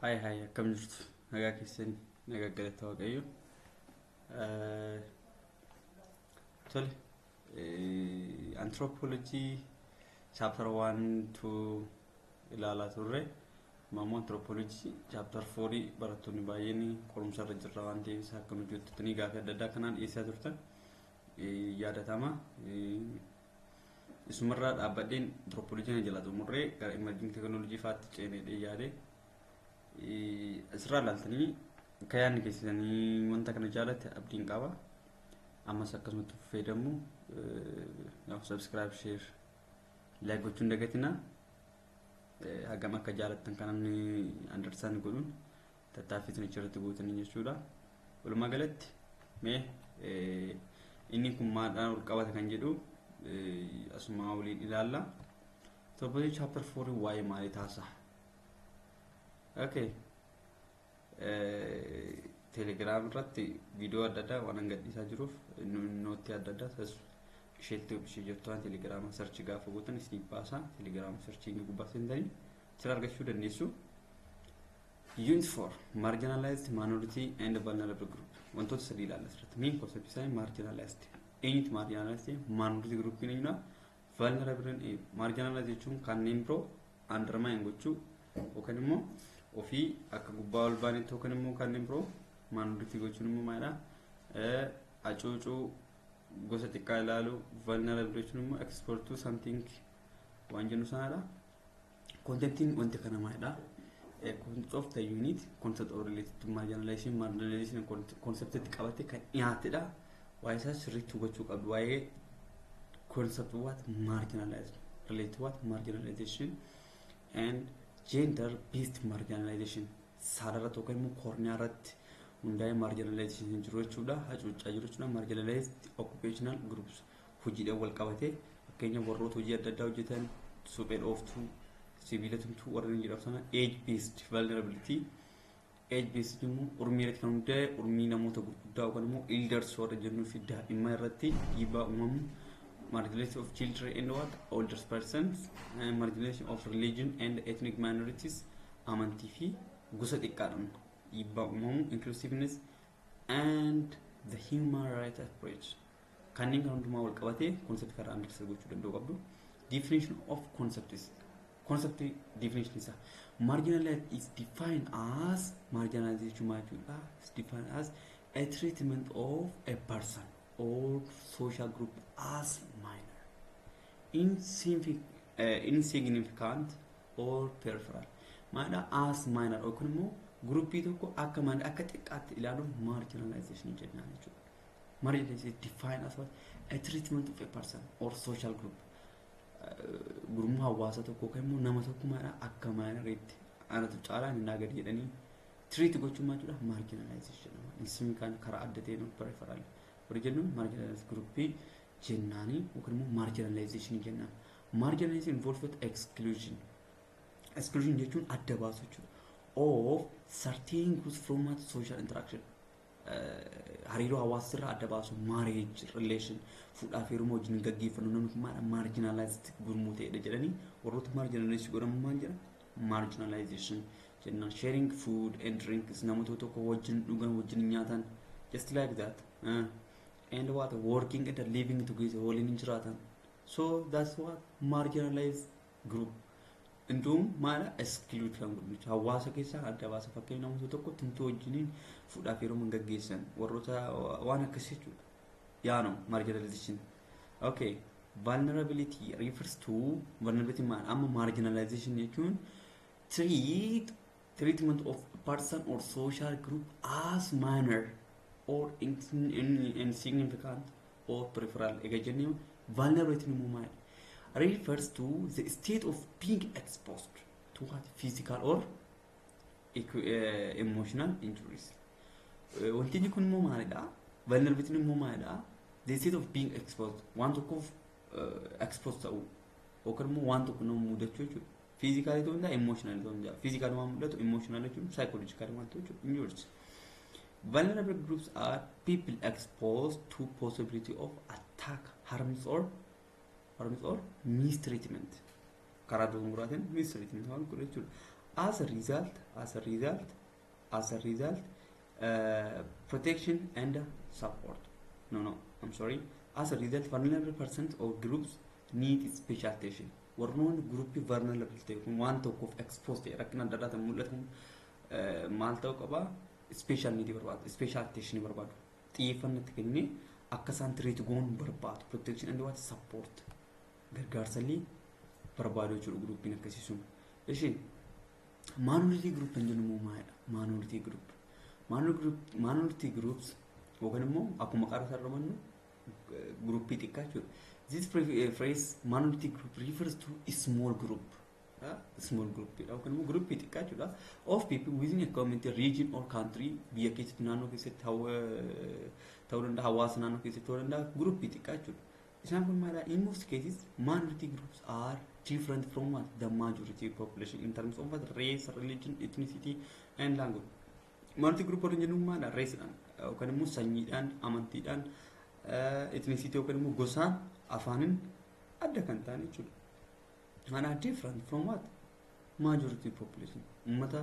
Hi hi, akkam jirtu? Nagaa keessanii? Nagaa galata Waaqayyo. Tole, anthropology chapter 1 2 ilaalaa turre. Ammoo anthropology chapter 4 barattoonni baay'een qorumsa irra jirra waan ta'eef isa akka nu hojjettanii gaafii adda addaa kanaan dhiyeessaa turtan yaadatama. Isumarraa dhaabbadheen anthropology kana jala xumurree gara emerging technology faatti ceenee yaade. Asirraa ilaaltanii akka yaadni keessanii wanta kana jaalatte abdiin qaba. Ammas akkasumatti fayyadamu, subscribe, share, like gochuun dagatina. Hagam akka jaalattan kan namni understand godhuun tattaaffii isin achirratti gootanii jechuudha. Walumaa galatti mee inni kun maadhaan wal qabata kan jedhu asuma waliin ilaalla. Anthropology chapter 4 waa'ee maalii taasisaa? Okay. Telegram irratti viidiyoo adda addaa waan gadhiisaa jiruuf, nootii adda addaa isheetti ishee jirtu waan Telegram search gaafa gootan isiniif baasa. Telegram searchii gubbaa seentanii sirra argachuu dandeessu. Unit 4, marginalized, minority and vulnerable group, wantoota sadii ilaalla asirratti. Main concept isaanii marginalized. Eenyutu marginalized? Minority group eenyudha? Vulnerable. Marginalized jechuun kanneen biroo undermine gochuu yookaan immoo ofii akka gubbaa ol baanitti, yookaan immoo kanneen biroo minority gochuun immoo maalidha? Hacuucuu, gosa xiqqaa ilaalu. Vulnerable jechuun immoo exposed to something waan jennu sanadha. Contentiin wanti kana maalidha? Concept of the unit, concept of related to marginalization, marginalization concept itti qabate kan dhiyaatedha. Waa'ee isaa sirriitti hubachuu qabdu. Waa'ee concept what marginalized, related to what marginalization and gender based marginalization, saala irratti yookaan immoo koorniyaa irratti hundaa'ee marginalization jiru jechuudha. Hacuuccaa jiru jechuudha. Marginalized occupational groups, hojiidhaan wal qabatee, fakkeenya warroota hojii adda addaa hojjetan, suphee dhooftuu, sibiila tumtuu warreen jedhamu sana. Age based vulnerability, age based immoo urmii irratti kan hundaa'e, urmii namoota gurguddaa yookaan immoo elders warra jennuu fi daa'imman irratti dhiibbaa uumamu, marginalization of children and what older persons, marginalization of religion and ethnic minorities, amantii fi gosa xiqqaadhaan dhiibbaa uumamu, inclusiveness and the human right approach, kanneen kan hundumaa wal qabatee concept karaa understand gochuu danda'u qabdu. Definition of concepts, concept definition isaa, marginalized is defined as, marginalization maal jechuudha, is defined as a treatment of a person or social group as minor, insignificant or peripheral. Maalidha? As minor yookaan immoo gruppii tokko akka maal akka xiqqaatti ilaaluun marginalization jennaan jechuudha. Marginalization is defined as what? A treatment of a person or social group, gurmuu hawaasa tokko yookaan immoo nama tokko maalidha, akka minoriitti, anatu caalaa inni gadi jedhanii treat gochuun maal jechuudha? Marginalization jedhama. Insignificant, karaa adda ta'een, peripheral warri jennuun marginalized groupii jennaanii yookaan immoo marginalization jennaan. Marginalization involves with exclusion. Exclusion jechuun adda baasu jechuudha. Of certain groups from social interaction. Hariiroo hawaasa irraa adda baasu, marriage relation, fuudhaa fi heeruma wajjin gaggeeffannu, namni kun maal marginalized gurmuu ta'edha jedhanii warroota marginalized godhamu maal jedha? Marginalization jennaan. Sharing food and drinks, namoota tokko wajjin dhugan, wajjin nyaatan, just like that, and what working and living together, waliin jiraatan. So that's what marginalized group. Intuun maala exclude kan godhu hawaasa keessaa adda baasa. Fakkeenya namoota tokko tumtuu wajjiniin fuudhaaf yeroo gaggeessan, warroota waan akkasii jechuudha. Yaano marginalization. Okay. Vulnerability refers to, vulnerability maal? Amma marginalization jechuun treatment of a person or social group as minor or insignificant or peripheral egaa jennee, vulnerability immoo maal? Refers to the state of being exposed to what physical or emotional injuries. Wanti kun immoo maalidha? Vulnerability immoo maalidha? The state of being exposed, waan tokkoof exposed ta'uu yookaan immoo waan tokko nama mudachuu jechuudha. Physically ta'uu danda'a, emotionally ta'uu danda'a. Physically waan mudatu, emotional jechuun psychological waan ta'u jechuudha. Injuries. Vulnerable groups are people exposed to possibility of attack, harms or mistreatment. Karaa dogongoraatiin mistreatment waan godhu jechuudha. As a result, protection and support. No, I'm sorry. As a result, vulnerable persons or groups need special attention. Warroonni gruppii vulnerable ta'e kun waan tokkoof expose ta'e rakkina adda addaatiin mul'atu kun maal ta'uu qaba? Special need barbaadu, special attention barbaadu. Xiyyeeffannoo itti kennee akka isaan treat goonu barbaadu. Protection and what support. Gargaarsa illee barbaadu jechuudha gruppiin akkasii sun. Ishee minority group kan jennu immoo maalidha? Minority group. Minority groups yookaan immoo akkuma maqaa isaa irraa hubannu gruppii xiqqaa jechuudha. This phrase "minority group" refers to a small group. Small group yookaan immoo gruppii xiqqaa jechuudha. Of people within a community, region or country, biyya keessatti, naannoo keessatti ta'uu danda'a, hawaasa naannoo keessatti ta'uu danda'a, gruppii xiqqaa jechuudha. Isaan kun maalidha? In most cases, minority groups are different from what the majority population in terms of what race, religion, ethnicity and language. Minority group warreen jennuun maalidha? Raceedhaan yookaan immoo sanyiidhaan, amantiidhaan, ethnicity yookaan immoo gosaan, afaaniin adda kan ta'an jechuudha. And are different from what? Majority population. Uummata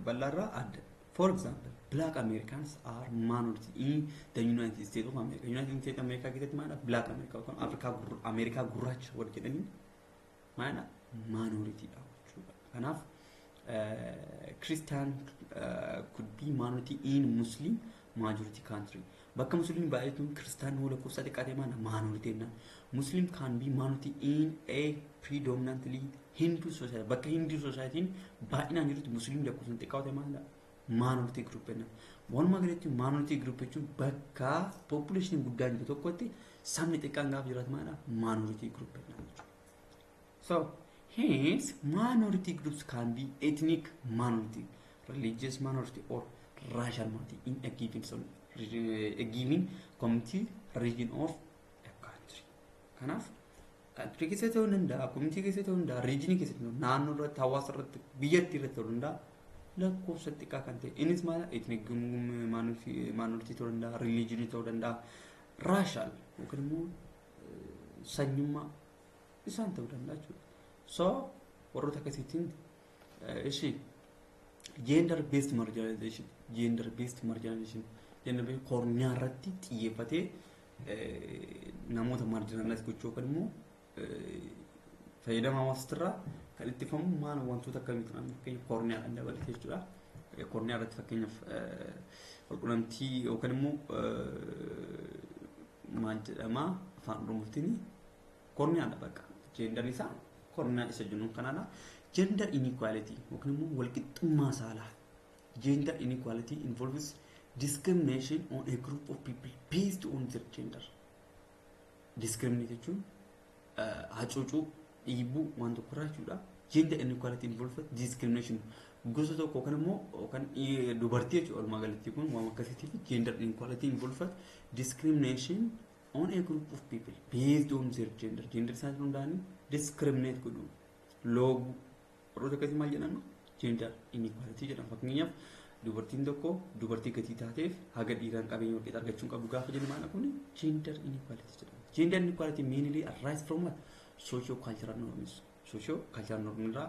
bal'aarraa adda. For example, Black Americans are minority in the United States of America. United States of America keessatti maalidha? Black America yookaan Afrikaa Ameerikaa gurraacha wal jedhanii maalidha? Minority dha jechuudha. Kanaaf Christian could be minority in Muslim majority country. Bakka Musliimni baay'atuun Kiristaan hoo lakkoofsa xiqqaa ta'e maal minority jennaan. Muslim can be minority in a predominantly Hindu society. Bakka Hindu society baay'inaan jirutti Musliimni lakkoofsa xiqqaa ta'e maal minority group jennaan. Walumaa galatti minority group jechuun bakka population guddaan jiru tokkotti sabni xiqqaan gaafa jiraatu maal minority group jennaan jechuudha. So, hence, minority groups can be ethnic minority, religious minority, or racial minority in a given community, region of a country. Kanaaf, country keessa ta'uu danda'a, community keessa ta'uu danda'a, region keessa ta'uu danda'a, naannoo irratti, hawaasa irratti, biyyattii irratti ta'uu danda'a. Lakkoofsa xiqqaa kan ta'e. Innis maal ethnic minority ta'uu danda'a, religion ta'uu danda'a, racial yookiin immoo sanyummaa isaan ta'uu danda'a jechuudha. So warroota akkasiitiin ishii gender based marginalization, gender based marginalization, gender based korniyaa irratti xiyyeeffatee namoota marginalize gochuu yookaan immoo fayyadama hawaasatirraa kan ittifamu maal wantoota akkamiitu fakkeenya korniyaadhaan dabalatee jechuudha. Korniyaa irratti fakkeenyaaf walqunnamtii yookaan immoo maal jedhama afaan Oromootiin korniyaadha bakka gender isaa korniyaa isa jennuun kanaadha. Gender inequality yookaan immoo walqixxummaa saalaa. Gender inequality involves discrimination on a group of people based on their gender. Discriminate jechuun hacuucuu, dhiibuu waan tokko irraa jechuudha. Gender inequality involves discrimination gosa tokko yookaan immoo yookaan dubartii jechuudha walumaa galatti kun waan akkasiitiif gender inequality involves discrimination on a group of people based on their gender. Gender isaanii hundaa'anii discriminate godhu, looguu, warroota akkasii maal jedhama? Gender inequality jedhama. Fakkeenyaaf, dubartiin tokko dubartii gatii taateef haga dhiiraan qabeenya walqixa argachuu hin qabdu gaafa jennu maal kun gender inequality jedhama. Gender inequality mainly arise from what? Socio cultural norms. Socio cultural norm irraa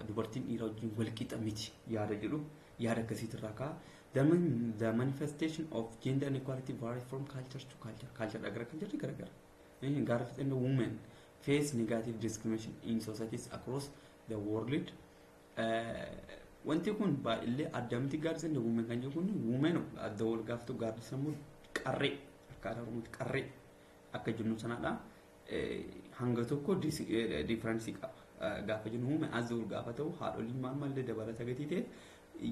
dubartiin dhiira wajjin walqixa miti yaada jedhu yaada akkasiitirraa ka'a. The manifestation of gender inequality varies from culture to culture. Culture gara culture gara gara. Girls and women face negative discrimination in societies across the world. Wanti kun baay'illee addamti girls and women kan jedhu kun women adda wal gaafatu girls immoo qarree akka aadaa Oromootti qarree akka jennu sanaadha. Hanga tokko difference qaba. Gaafa jennu women as wal gaafa ta'u haadholiin maal maallee dabalata gatii ta'e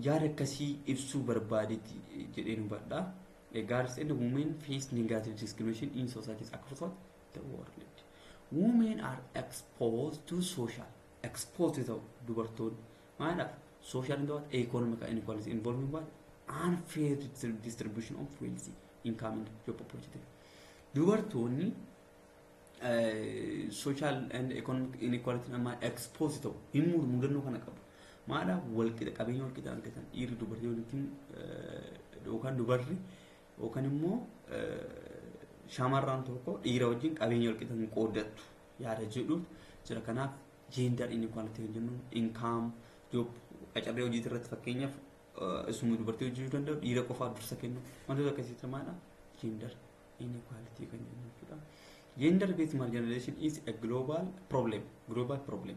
yaada akkasii ibsuu barbaadetti jedheen hubadha. Girls and women face negative discrimination in societies across the world. Women are exposed to social, exposed ta'u dubartoonni maaliidhaaf social and what economic inequality involving what unfair distribution of wealth, income and job opportunity. Dubartoonni social and economic inequality nama exposed ta'u hin mudannoo kana qabu. Maadha walqixa qabeenya walqixa argatan dhiirri dubartii walitti yookaan dubarri yookaan immoo shamarran tokko dhiira wajjin qabeenya walqixa hin qooddattu yaada jedhu jira. Kanaaf gender inequality kan jennuun income, Job qacarree hojii irratti fakkeenyaaf isuma dubartii hojjechuu danda'u dhiira qofaaf dursa kennu, wantoota akkasiitti maalidha? Gender inequality kan jennu jechuudha. Gender based marginalization is a global problem. Global problem.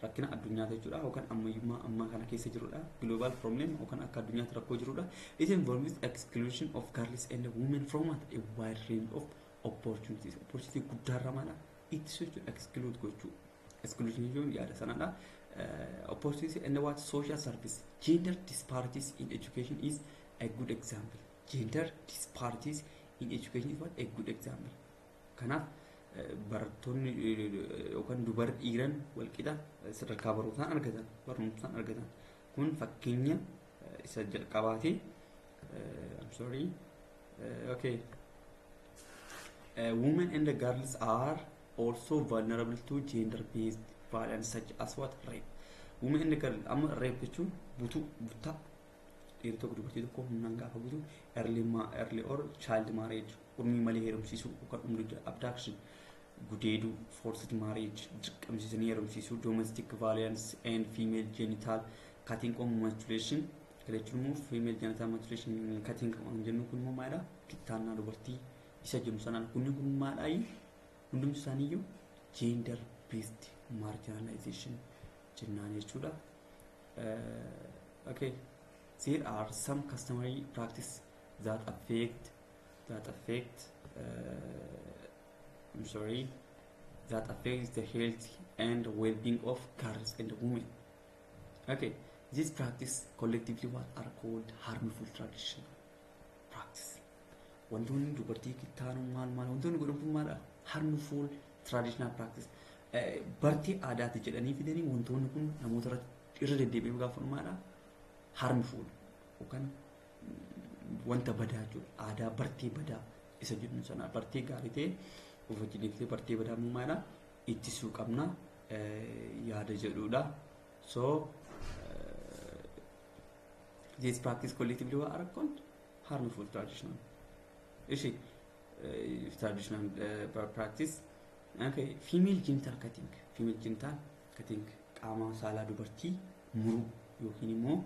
Rakkina addunyaa jechuudha yookaan ammayyummaa ammaa kana keessa jirudha. Global problem yookaan akka addunyaatti rakkoo jirudha. It involves exclusion of girls and women from a wide range of opportunities. Opportunity guddaarra maala? Ittisuu jechuudha. Exclude gochuu. Exclusion jechuun yaada sanadha. Opportunity and what social service. Gender disparities in education is a good example. Gender disparities in education is what a good example. Kanaaf barattoonni yookaan dubar dhiiran walqixa sadarkaa barumsaan argatan kun fakkeenya isa jalqabaati. I'm sorry. Okay. Women and the girls are also vulnerable to gender-based violence such as what? Rape. Women and the girls amma rape jechuun butuu, buttaa, dhiirri tokko dubartii tokko humnaan gaafa butu, early or child marriage, umrii malee heerumsiisuu yookaan umrii, abduction, gudeeduu, forced marriage, dirqamsiisanii heerumsiisuu, domestic violence and female genital cutting or mutilation. Kana jechuun immoo female genital mutilation cutting kan jennu kun immoo maalidha? Kittaannaa dubartii isa jennu sanaan. Kunni kun maalidha? Hundumti isaaniiyyuu gender based marginalization jennaan jechuudha. Okay. There are some customary practice that affect, I'm sorry, that affects the health and well-being of girls and women. Okay, this practice collectively what are called harmful traditional practice. Wantoonni dubartii kittaanuu maal maal wantoonni godhan kun maal harmful traditional practice, bartee aadaati jedhanii fidanii wantoonni kun namoota irratti irra deddeebi'ee gaafa maadha harmful yookaan wanta badaa jechuudha. Aadaa bartee badaa isa jennu sana, bartee gaarii ta'e of wajjin bartee badaa maadha ittisuu qabna yaada jedhudha. So this practice collectively are called harmful traditional. Ishi traditional practice. Okay, female genital cutting. Female genital cutting qaama saalaa dubartii muruu yookiin immoo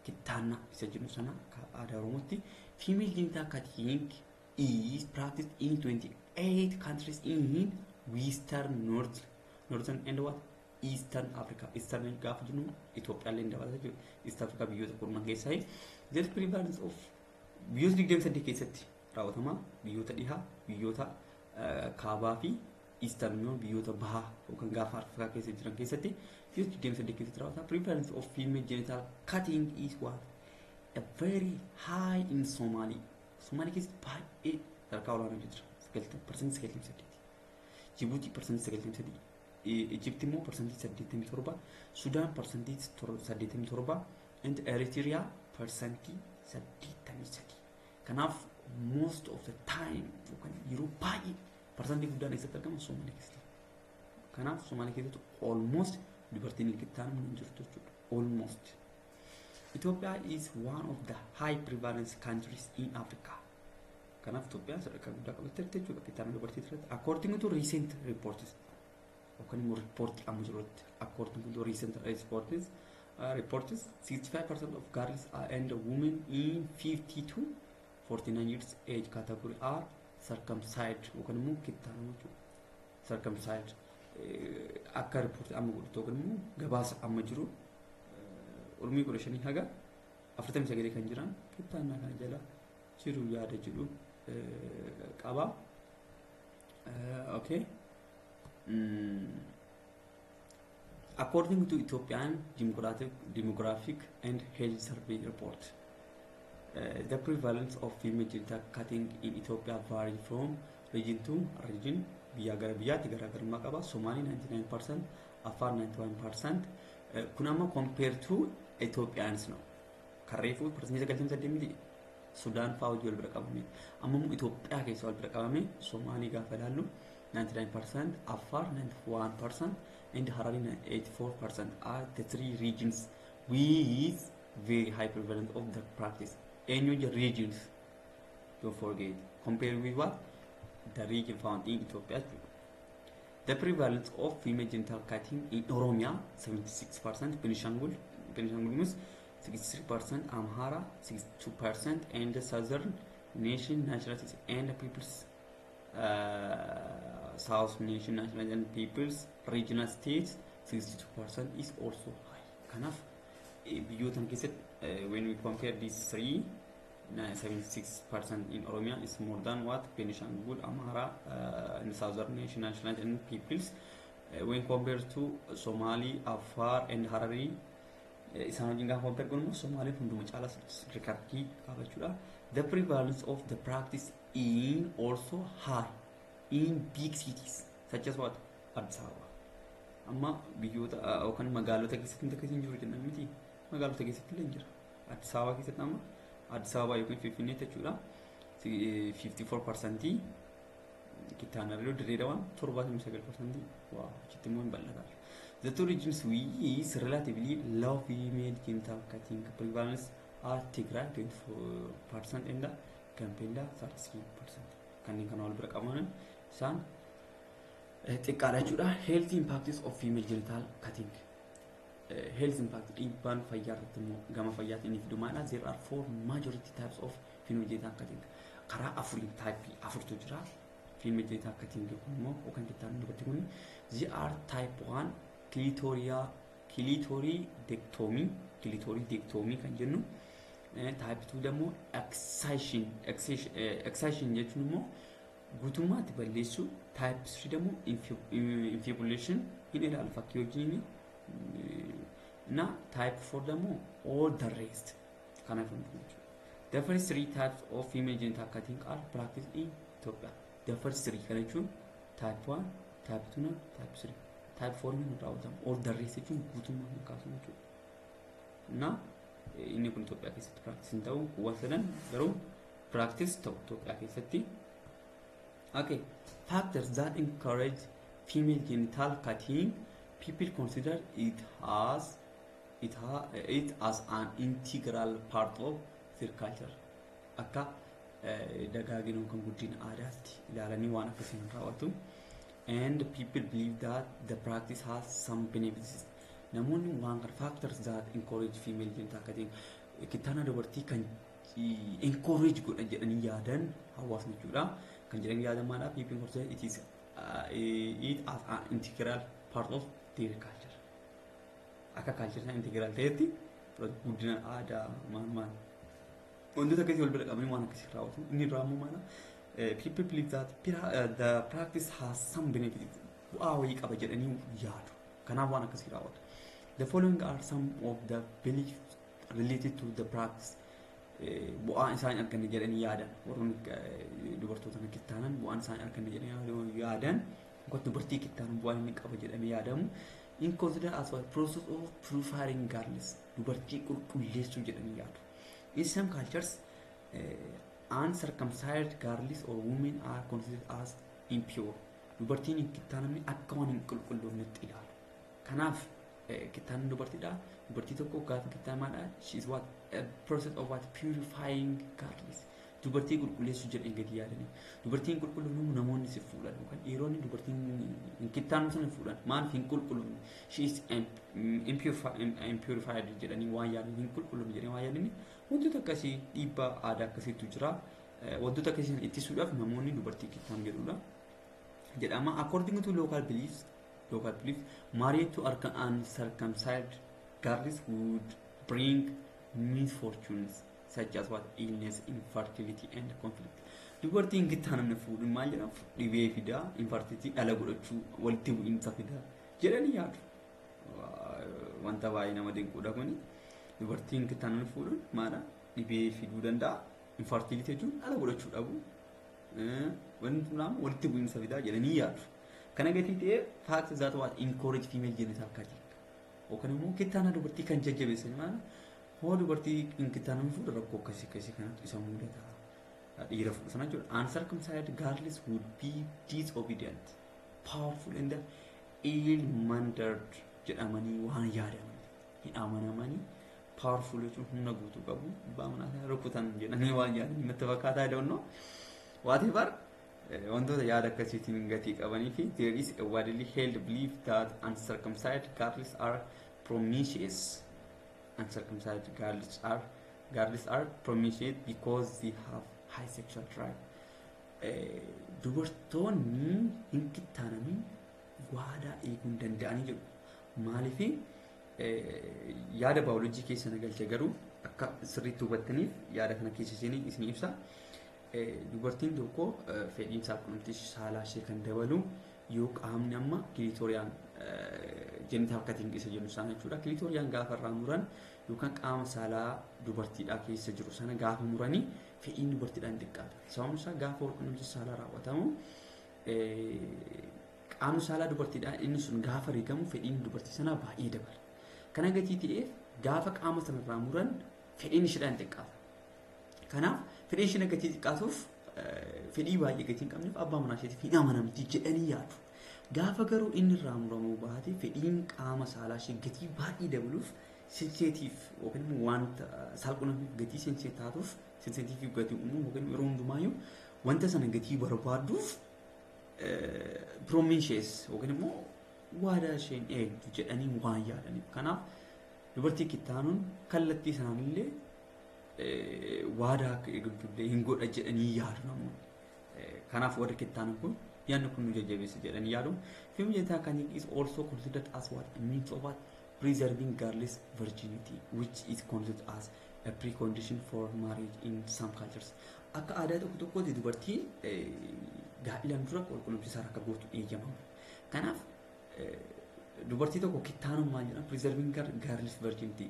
kittaannaa isa jennu sana akka aadaa Oromootti. Female genital cutting is practiced in 28 countries in Western, Northern and what? Eastern Africa. Eastern gaafa jennu Itoophiyaa illee dabalata jechuudha. East Africa biyyoota kurnan keessaa. There is prevalence of biyyoota 28 keessatti raawwatama. Biyyoota dhihaa, biyyoota kaabaa fi Eastern immoo biyyoota bahaa yookaan gaafa Afrikaa keessa jiran keessatti biyyoota 28 keessatti raawwatama. Prevalence of female genital cutting is what? A very high in Somali. Somali keessatti baay'ee sadarkaa olaanaa jira. 98%. Jibuutii 93%. Egypt immoo 87%, Sudaan 87%, and Eritrea 83%. Kanaaf most of the time yookaan yeroo baay'ee parsantii guddaan eessatti argama? Somaalee keessatti. Kanaaf Somaalee keessatti almost dubartiin kittaanamu hin jirtu jechuudha. Almost. Ethiopia is one of the high prevalence countries in Africa. Kanaaf Itoophiyaan sadarkaa guddaa qabattee jechuudha kittaana dubartii irratti. According to recent reports, yookaan immoo riippoortii amma jirutti, according to recent reports, 65% of girls and women in 50 to 49 years age category are circumcised yookaan immoo kittaanuu jechuudha. Circumcised akka riippoortii amma godhutti yookaan immoo gabaasa amma jiru umrii 15 haga 49 kan jiran kittaannaa kana jala jiru yaada jedhu qaba. Okay. According to Ethiopian Demographic and Health Survey report, the prevalence of female genital cutting in Ethiopia vary from region to region. Biyya gara biyyaatti garaagarummaa qaba. Somaalii 99%, Afar 91%. Kun amma compare to Ethiopians no. Karreefuu 98% miti. Sudaan fa'aa hojii wal bira qabame. Amma immoo Itoophiyaa keessa wal bira qabame Somaalii gaafa ilaallu 99%, Afar 91%, and Harari 84% are the three regions with very high prevalence of the practice. Eenyu regions? Don't forget. Compare with what? The region found in Ethiopia. The prevalence of female genital cutting in Oromia 76%, Benishangul Benishangul Gumuz 63%, Amhara 62%, and the Southern Nation Nationalities and Peoples, South Nation Nationalities and Peoples Regional States 62% is also high. Kanaaf biyyoota keessatti, when we compare these three, 76% in Oromia is more than what Benishangul, Amhara, and Southern Nation Nationalities and Peoples. When compared to Somali, Afar and Harari, isaan wajjin gaafa compare goonu immoo Somaaliin hunduma caalaa rikardii qaba jechuudha. The prevalence of the practice in also high in big cities such as what? Addis Ababa. Amma biyyoota yookaan magaalota keessatti wanti akkasii hin jiru jenna miti. Magaalota keessatti illee hin jira. Addis Ababa keessatti, amma Addis Ababa yookiin Finfinneetti jechuudha. 54% kittaanarra, Dirree Dawaan 79%. Waa achitti immoo hin bal'ata. The two regions with relatively low female genital cutting prevalence are Tigray 24% and Gambella 33%. Kanneen kana wal bira qabaman isaan xiqqaadha jechuudha. Health impacts of female genital cutting. Health impact, dhiibbaan fayyaa irratti immoo gama fayyaatiin inni fidu maalidha? There are four majority types of female genital cutting. Karaa afuriin type afurtu jira. Female genital cutting kun immoo yookaan kittaan dubartii kun, they are type 1 clitoria clitoridectomy, clitoridectomy kan jennu, type 2 ደግሞ excision, excision jechuun immoo guutummaatti balleessuu, type 3 ደግሞ infibulation hin ilaalu fakkii wajjin እና type 4 ደግሞ all the rest kanaaf hunduu jechuudha. The first three types of female genital cutting are practiced in Ethiopia. The first three kana jechuun type 1, type 2 na type 3. Type 4 hin raawwatamu. All the rest jechuun guutummaa kan kaasu jechuudha. እና inni kun Itoophiyaa keessatti practice hin ta'u, kuuwwan sadan garuu practice ta'u Itoophiyaa keessatti. Okay, factors that encourage female genital cutting: people consider it as an integral part of their culture. Akka dagaagina yookaan guddina aadaatti ilaalanii waan akkasiin raawwatu. And people believe that the practice has some benefits. Namoonni waan kana, factors that encourage female genital cutting, kittaana dubartii kan encourage godhan jedhanii yaadan hawaasni jechuudha. Kan jedhanii yaadan maadha? People consider it as an integral part of their culture. Akka culture isaa integral ta'etti guddina aadaa maal maal wantoota akkasii wal bira qabanii waan akkasii raawwatu. Inni irraa immoo maala? People believe that the practice has some benefits. Bu'aa wayii qaba jedhanii yaadu. Kanaaf waan akkasii raawwatu. The following are some of the beliefs related to the practice. Bu'aan isaan arganne jedhanii yaadan, warroonni dubartoota kana kittaanan bu'aan isaan arganne jedhanii yaadan, yookaan dubartii kittaanan bu'aan inni qaba jedhamee yaadamu, in consider as a process of purifying girls, dubartii qulqulleessuu jedhanii yaadu. In some cultures, uncircumcised girls or women are considered as impure. Dubartiin hin kittaanamne akka waan hin qulqulloofnetti ilaalu. Kanaaf kittaanni dubartiidha. Dubartii tokko gaafa kittaanamaadha. She is what? A process of what? Purifying girls. Dubartii qulqulleessuu jedhanii gadi yaadanii. Dubartiin qulqulloofne namoonni si fuudhan yookaan dhiironni dubartiin hin kittaannu sana fuudhan. Maaliif hin qulqulloofne? She is impurified jedhanii waan yaadan, hin qulqulloofne jedhanii waan yaadanii, wantoota akkasii dhiibbaa aadaa akkasiitu jira. Wantoota akkasii ittisuudhaaf namoonni dubartii kittaanu jedhudha. Jedhama. According to local beliefs, marriage to uncircumcised girls would bring misfortunes such as what? Illness, infertility and conflict. Dubartiin kittaanamne fuudhuun maal jedhama? Dhibee fidaa, infertility, dhala godhachuu, walitti bu'iinsa fidaa jedhanii yaadu. Wanta baay'ee nama dinquudha kuni. Dubartiin kittaanamne fuudhuun maala? Dhibee fiduu danda'a. Infertility jechuun dhala godhachuu dhabu. Wanti lama walitti bu'iinsa fidaa jedhanii yaadu. Kana gatii ta'ee, fact that what encourage female genital cutting. Yookaan immoo kittaana dubartii kan jajjabeessan maala? Hoo dubartii hin kittaanamne fuudha rakkoo akkasii akkasii kanatu isa mudata. Dhiira fuudha sana jechuudha. Uncircumcised girls would be disobedient, powerful and ill-mannered jedhamanii waan yaadaman, hin amanamanii, powerful jechuun humna guutuu qabu, abbaa manaa rukutan jedhanii waan yaadan natti fakkaataa, I don't know. Whatever, wantoota yaada akkasiitiin gatii qabanii fi there is a widely held belief that uncircumcised girls are promiscuous. Uncircumcised girls are promiscuous because they have high sexual drive. Dubartoonni hin kittaanamin waadaa eeguu hin danda'anii jedhu. Maaliif yaada baayoloojii keessa na galche garuu akka sirriitti hubattaniif yaada kana keessa isin ibsa. Dubartiin tokko fedhiin saalqunnamtii saalaa ishee kan dabalu yoo qaamni amma clitoriaan genital cutting isa jennu sana jechuudha. Clitoriaan gaafa irraa muran yookaan qaama saalaa dubartiidhaa keessa jiru sana gaafa muranii fedhiin dubartiidhaan xiqqaata. Sababni isaa gaafa walqunnamtii saalaa raawwatamu qaamni saalaa dubartiidhaa inni sun gaafa rigamu fedhiin dubartii sanaa baay'ee dabala. Kana gatii ta'eef gaafa qaama sanarraa muran fedhiin isheedhaan xiqqaata. Kanaaf fedhiin isheen gatii xiqqaatuuf fedhii baay'ee gatii hin qabneef abbaa manaa isheetiif hin amanamti jedhanii yaadu. Gaafa garuu inni irraa muramuu baate fedhiin qaama saalaa ishee gatii baay'ee dabaluuf sensitive yookiin immoo wanta saalqunnamtiif gatii sensitive taatuuf sensitive gatii uumuu yookiin yeroo hundumaayyuu wanta sana gatii barbaadduuf promiscuous yookiin immoo waadaa isheen eegdu jedhanii waan yaadaniif. Kanaaf dubartii kittaanuun kallattii isaanillee waadaa akka eegdullee hin godha jedhanii yaadu namoonni. Kanaaf warri kittaanan kun yaadni kun nu jajjabeessa jedhanii yaadu. Female genital cutting is also considered as what? A means of what? Preserving girls' virginity, which is considered as a precondition for marriage in some cultures. Akka aadaa tokko tokkotti dubartiin gaa'ilaan dura qulqullumsi isaa akka gootu eeyyamamu. Kanaaf dubartii tokko kittaanummaa jedhama preserving girls' virginity,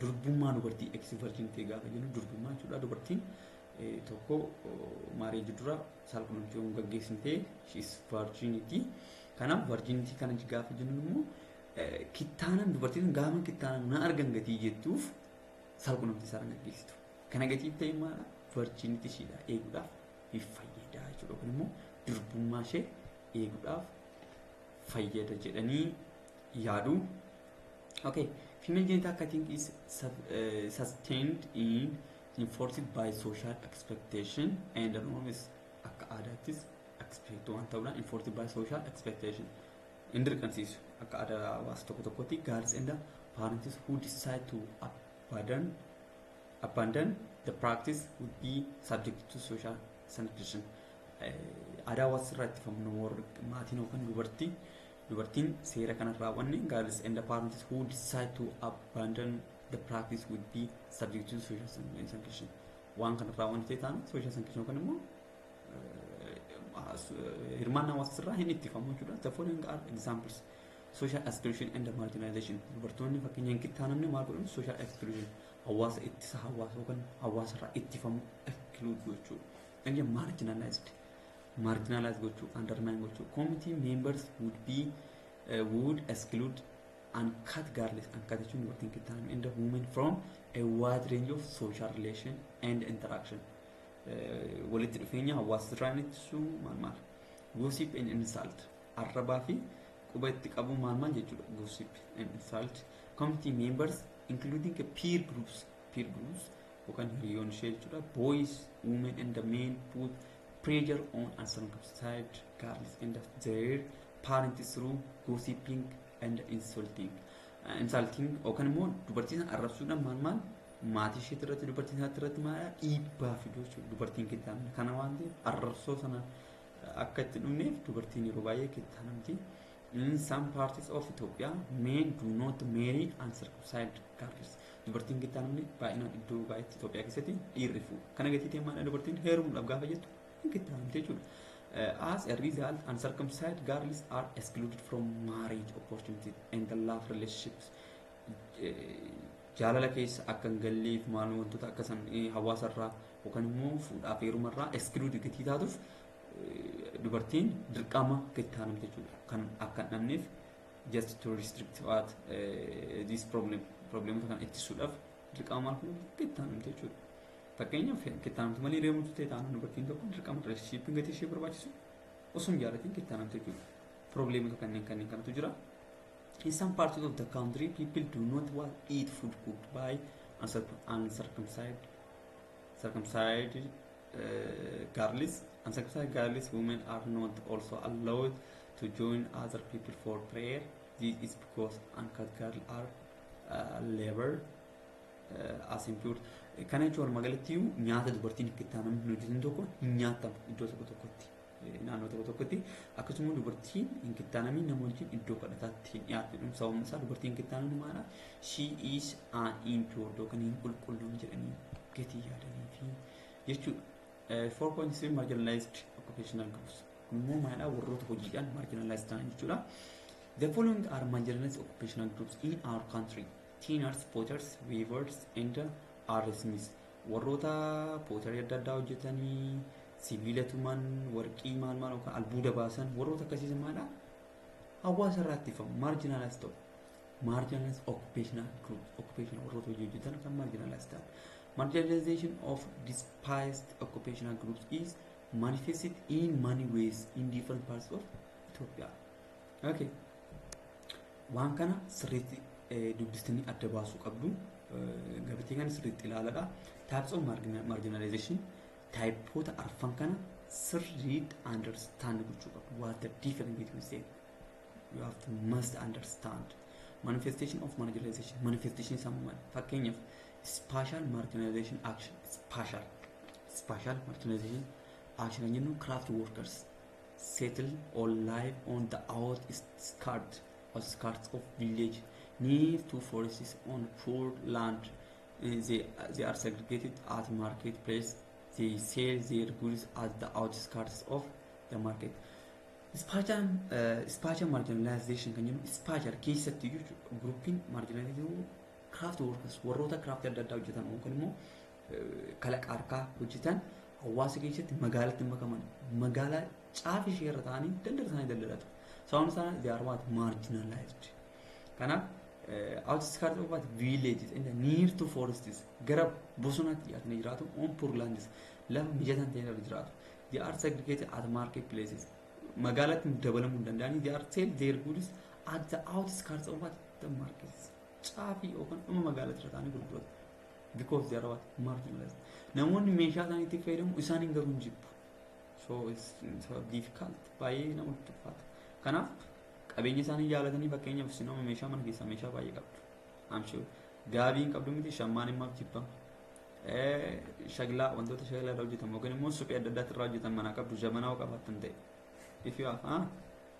durbummaa dubartii ex virginity gaafa jennu durbummaa jechuudha. Dubartiin tokko marriage dura saalqunnamtii yoo gaggeessine ta'e she is virginity. Kanaaf virginity kana gaafa jennu immoo kittaanan dubartiin gaafa kittaanan na argan gatii jettuuf saalqunnamtii saalaa gaggeessitu. Kana gatii ta'e maala virginity isheedha eeguudhaaf ni fayyada jechuudha. Kun immoo durbummaa ishee eeguudhaaf fayyada jedhanii yaadu. Okay, female genital cutting is sustained in enforced by social expectation and norms. Akka aadaattis expect waan ta'uudhaan enforced by social expectation hin dirqamsiisu akka aadaa hawaasa tokko tokkotti. Girls and parents who decide to abandon the practice would be subject to social sanction. Aadaa hawaasa irraa ittifamu warri maatiin yookaan dubartiin seera kana raawwanne, girls and the parents who decide to abandon the practice would be subject to social sanction. Waan kana raawwanne ta'e taana social sanction yookaan immoo hirmaannaa hawaasa irraa hin ittifamu jechuudha. The following are examples: social exclusion and marginalization. Dubartoonni fakkeenya hin kittaanamne maal godhamu? Social exclusion, hawaasa ittisa hawaasa yookaan hawaasa irraa ittifamu, exclude gochuu. Inni marginalized gochuu, undermine gochuu. Committee members would exclude uncut girls, uncut jechuun dubartiin kittaanamne, and the women from a wide range of social relation and interaction. Walitti dhufeenya hawaasa irraa ittisuu maal maal. Gossip and insult, arrabaa fi quba itti qabu maal maal jechuudha. Gossip and insult. Committee members, including peer groups yookaan hiriyoon ishee jechuudha, boys, women and the men, put pressure on uncircumcised girls and their parents through gossiping and insulting yookaan immoo dubartii sana arrabsuudhaan maal maal maatii isheetti irratti dubartii sanatti irratti maal dhiibbaa fiduu jechuudha. Dubartiin kittaanamne kana waan ta'eef arrabsoo sana akka itti dhumneef dubartiin yeroo baay'ee kittaanamti. In some parts of Ethiopia, men do not marry uncircumcised girls. Dubartiin kittaanamne baay'inaan iddoo baay'eetti Itoophiyaa keessatti dhiirri fuudha. Kana gatii ta'e maal dubartiin heerumuudhaaf gaafa jettu hin kittaanamte jechuudha. As a result, uncircumcised girls are excluded from marriage opportunities and the love relationships. Jaalala keessa akka hin galleef maal wantoota akka san hawaasarraa yookaan immoo fuudhaaf heerumarraa exclude gatii taatuuf dubartiin dirqama kittaanamte jechuudha. Kan akka hin dhabneef just to restrict what this problem, problemota kana ittisuudhaaf dirqama maal kun kittaanamte jechuudha. Fakkeenyaaf kittaanamtu malee deemtu ta'e taanaan dubartiin tokko dirqama relationshippiin gatii ishee barbaachisu osoo hin jaalatiin kittaanamte jechuudha. Probleemota kanneen kanatu jira. In some parts of the country, people do not want eat food cooked by uncircumcised circumcised girls. Uncircumcised girls, women are not also allowed to join other people for prayer. This is because uncut girls are labor as impure. Kana jechuun walumaa galatti nyaata dubartiin hin kittaanamne hin hojjetin tokko hin nyaatamu iddoo tokko tokkotti, naannoo tokko tokkotti. Akkasuma dubartiin hin kittaanamiin nama wajjin iddoo kadhataatti hin dhiyaattu. Sababni isaa dubartiin hin kittaanamne maala? She is an impure yookaan hin qulqulluun jedhanii gatii yaadanii fi jechuudha. 4.3 Marginalized occupational groups. Kun immoo maalidha? Warroota hojiidhaan marginalized ta'an jechuudha. The following are marginalized occupational groups in our country: tanners, potters, weavers and ironsmiths. Warroota pottery adda addaa hojjetanii, sibiila tuman, warqii maal maal yookaan albuuda baasan, warroota akkasiisan maalidha? Hawaasa irraa ittifamu, marginalized ta'u. Marginalized occupational groups, occupational warroota hojii hojjetan kan marginalized ta'an. Marginalization of despised occupational groups is manifested in many ways in different parts of Ethiopia. Okay. Waan kana sirriitti dubbistanii adda baasuu qabdu. Gabatee kana sirriitti ilaaladha. Types of marginalization, typeoota arfan kana sirriitti understand gochuu qabdu. What the difference between them? You have to must understand. Manifestation of marginalization. Manifestation isaa maali? Fakkeenyaaf, spatial marginalization action. Spatial marginalization action kan jennu, craft workers settle or live on the outskirts of village, near to forests, on poor land. They are segregated at marketplace. They sell their goods at the outskirts of the market. Spatial marginalization kan jennu, spatial keessatti jechuudha. Groupiin marginalization craft workers, warroota craft adda addaa hojjetan yookaan immoo kalaqa harkaa hojjetan, hawaasa keessatti magaalatti makaman, magaalaa caafi ishee irra ta'anii daldala isaanii daldalatu. Sababni isaa they are what? Marginalized. Kanaaf outskirts of what? Villages and near to forests, gara bosonaatti dhiyaatanii jiraatu, on poor lands, lafa mijataan ta'e irra jiraatu. They are segregated at market places. Magaalatti dabalamuu hin danda'anii. They are sell their goods at the outskirts of what? The markets. Caafii yookaan dhuma magaalatti irra ta'anii gurguratu. Because they are what? Marginalized. Namoonni meeshaa isaanii itti fayyadamu, isaaniin garuu hin jibbu. So it's difficult. Baay'ee namatti ulfaata. Kanaaf qabeenya isaanii jaalatanii, fakkeenyaaf isin nama meeshaa mana keessaa meeshaa baay'ee qabdu. I'm sure. Gaabii hin qabdu miti, shammaan himaaf jibbama. Shaglaa, wantoota shaglaa irraa hojjetamu yookaan immoo suphee adda addaatti irraa hojjetan manaa qabdu, jabanaa qabaattan ta'e. If you have,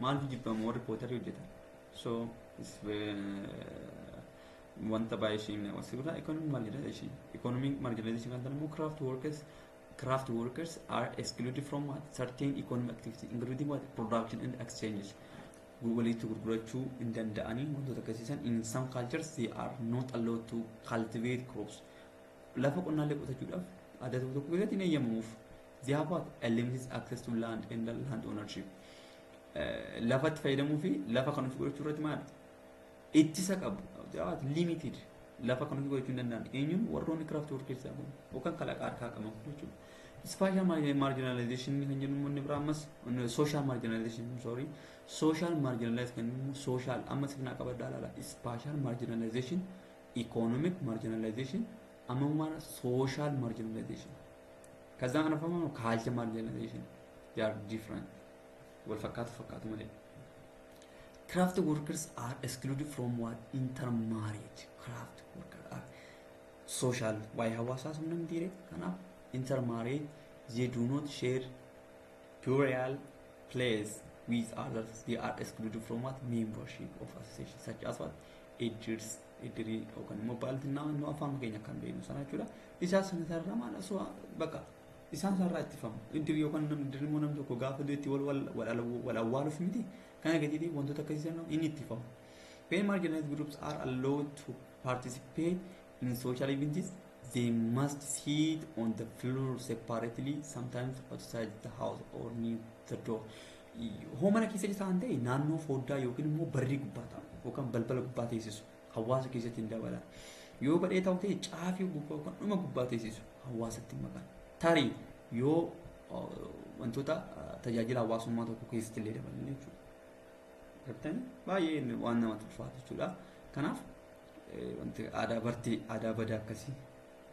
maaliif jibbamu warri pottery hojjetan? So it's wanta baay'ee isheen wasi godha. Economic marginalization. Economic marginalization kan ta'an immoo craft workers are excluded from what? Certain economic activities, including what? Production and exchanges. Walitti gurgurachuu hin danda'anii wantoota akkasiisan. In some cultures they are not allowed to cultivate crops. Lafa qonnaallee qotachuudhaaf aadaa tokko tokko keessatti hin eeyyamamuuf. They have what? A limited access to land and land ownership. Lafatti fayyadamuu fi lafa kan ofii godhachuu irratti maal ittisa qabu? They are limited. Lafa kan ofii godhachuu hin danda'an. Eenyuun? Warroonni craft workers kun yookaan kalaqa harkaa qaban jechuudha. Spatial marginalization kan jennu immoo inni biraa ammas social marginalization, sorry, social marginalization kan immoo social amma sirnaa qabaddaa ilaala. Spatial marginalization, economic marginalization, amma maal? Social marginalization. ከዛ አነፈማ culture marginalization. They are different. Wal fakkaatu fakkaatu malee. Craft workers are excluded from what? Intermarriage. Craft workers are social, waa'ee hawaasaa sun namni dhiire. Kanaaf intermarriage, they do not share burial place with others. They are excluded from what? Membership of association such as what? Iddirs, iddirii yookaan immoo baaltinaa nu afaan keenya kan beeknu sana jechuudha. Isaan sana sarara maal osoo bakka isaan sarara ittifamu. Iddirii yookaan namni iddirii immoo namni tokko gaafa du'etti wal wal wal awwaaluuf miti. Kana gadiitii wantoota akkasii sana inni ittifamu. When marginalized groups are allowed to participate in social events, they must sit on the floor separately, sometimes outside the house or near the door. Hoo mana keessa isaan ta'e naannoo foddaa yookiin immoo barrii gubbaa taa'u yookaan balbala gubbaa teessisu, hawaasa keessatti hin dabalan. Yoo badhee ta'u ta'e caafii gubbaa yookaan dhuma gubbaa teessisu, hawaasatti hin makan. Tarii yoo wantoota tajaajila hawaasummaa tokko keessatti illee dabalan jechuudha. Gartanii baay'ee waan namatti ulfaatu jechuudha. Kanaaf wanti aadaa bartee aadaa badaa akkasii,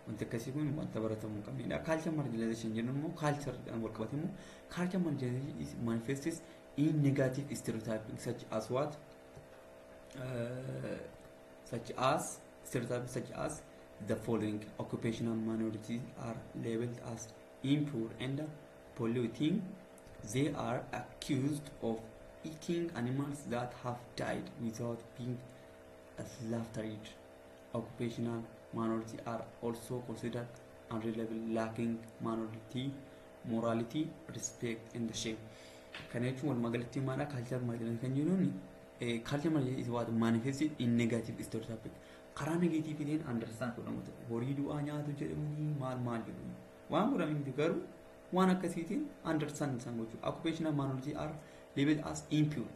wanti akkasii kun wanta baratamuu hin qabnedha. Culture marginalization jennu immoo culture wal qabate immoo culture marginalization is manifested in negative stereotyping such as what? Such as Stereotypes such as the following: occupational minorities are labeled as impure and polluting. They are accused of eating animals that have died without being slaughtered. Occupational minority are also considered unreliable, lacking minority morality, respect and shame. Kana jechuun walumaa galatti maadha? Culture marginal kan jennuun, culture marginal is what manifested in negative stereotype. Karaa negatiivitiin understand godhamu, horii du'aa nyaatu jedhamanii, maal maal jedhamu, waan godhamu miti, garuu waan akkasiitiin understand isaan gochuu. Occupational minority are labeled as impure.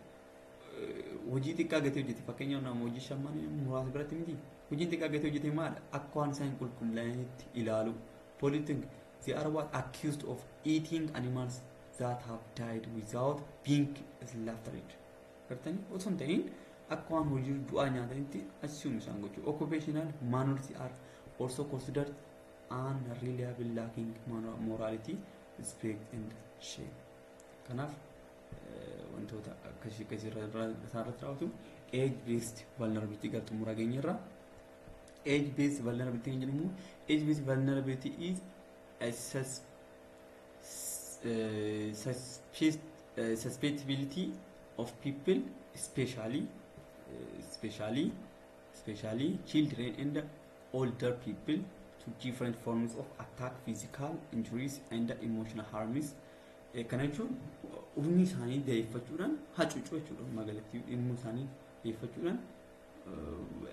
Hojii xiqqaa gatee hojjete, fakkeenyaaf nama hojii shamman muraasa biratti miti, hojiin xiqqaa gatee hojjete maal akka waan isaan hin qulqullaa'initti ilaalu. Polluting. They are what accused of eating animals that have died without being slaughtered. Gartanii osoo hin ta'in akka waan hojii du'aa nyaatanitti assume isaan gochuu. Occupational minority are also considered unreliable, lacking morality, respect and shame. Kanaaf wantoota akkasii akkasii isaarratti raawwatu. Age based vulnerability gara xumuraa geenyerra. Age based vulnerability kan jedhamu, age based vulnerability is a susceptibility of people, especially children and older people, to different forms of attack, physical injuries and emotional harms. Kana jechuun umrii isaanii da'eeffachuudhaan hacuucuu jechuudha. Magaalattii dhimma isaanii da'eeffachuudhaan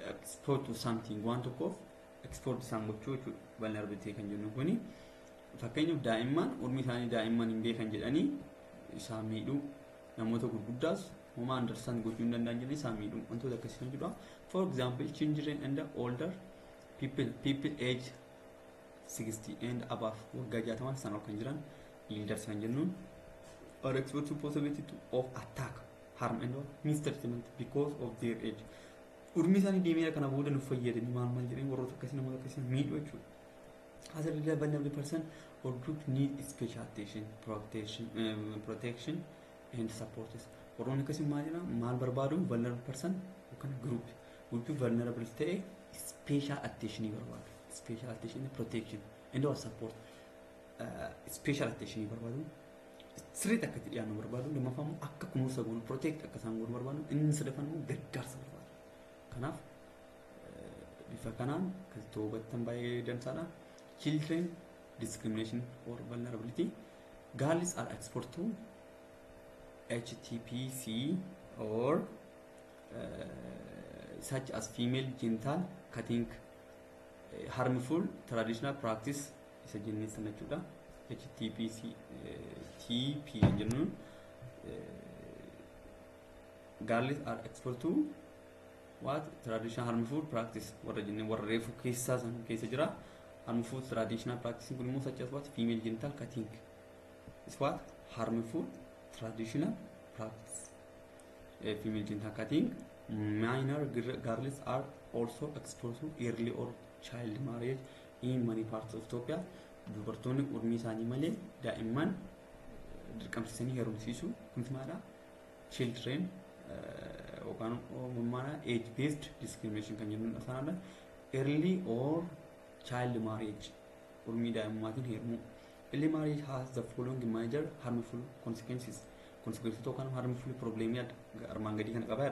export to something, waan tokkoof export isaan gochuu jechuudha. Vulnerability kan jennu kuni fakkeenyaaf daa'imman umrii isaanii daa'imman hin beekan jedhanii isaan miidhuu, namoota gurguddaas homaa understand gochuu hin danda'an jedhanii isaan miidhuu, wantoota akkasii kan jedhudha. For example, children and older people, people age 60 and above, waggaa 60 sana ol kan jiran, elders kan jennuun, are exposed to possibility of attack, harm and mistreatment because of their age. Urmii isaanii deemeera, kana booda nu fayyadanii maal maal jedhanii warroota akkasii, namoota akkasii miidhuu jechuudha. As a result, vulnerable person or group need special attention, protection and support. Warroonni akkasii maal jedhama, maal barbaadu? Vulnerable person yookaan group vulnerable ta'e special attention barbaadu. Special attention, protection and or support. Special attention barbaadu. Sirriitti akka itti dhiyaannu barbaadu. Lammaffaa immoo akka kunuunsa goonu, protect akka isaan goonu barbaadu. Inni sadaffaan immoo gargaarsa barbaadu. Kanaaf bifa kanaan kan hubattan baay'ee dansaadha. Children discrimination or vulnerability. Girls are exposed to HTPC or such as female genital cutting, harmful traditional practice isa jennee sana jechuudha. HTPC TP jennuun, girls are exposed to what traditional harmful practice warra jennee warra reefu keessaa san keessa jira. Harmful traditional practice kun immoo such as what female genital cutting is what harmful traditional practice. Female genital cutting. Minor girls are also exposed to early or child marriage in many parts of Ethiopia. Dubartoonni umrii isaanii malee daa'imman dirqamsiisanii heerumsiisu, kunis maadha? Children yookaan maadha, age based discrimination kan jennuun sanadha. Early or child marriage, umrii daa'immaatiin heerumuu. Early marriage has the following major harmful consequences. Consequences yookaan harmful problem armaan gadii kana qaba.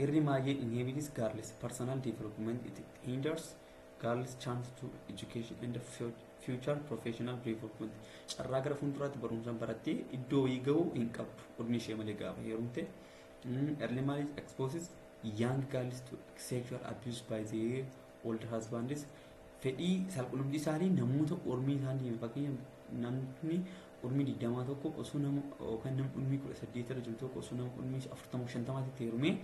Early marriage inhibits girls personal development. It hinders girls chance to education and future professional development. Carraa gara fuulduraatti barumsaan barattee iddoo wayii gahuu hin qabdu umrii ishee malee gaafa heerumte. Early marriage exposes young girls to sexual abuse by their older husbands. Fedhii salqunnamtii isaanii namoota umrii isaanii, fakkeenyaaf namni umrii 20 tokko osoo nama yookaan namni umrii 18 irra jiru tokko osoo nama umrii 40 50tti heerumee,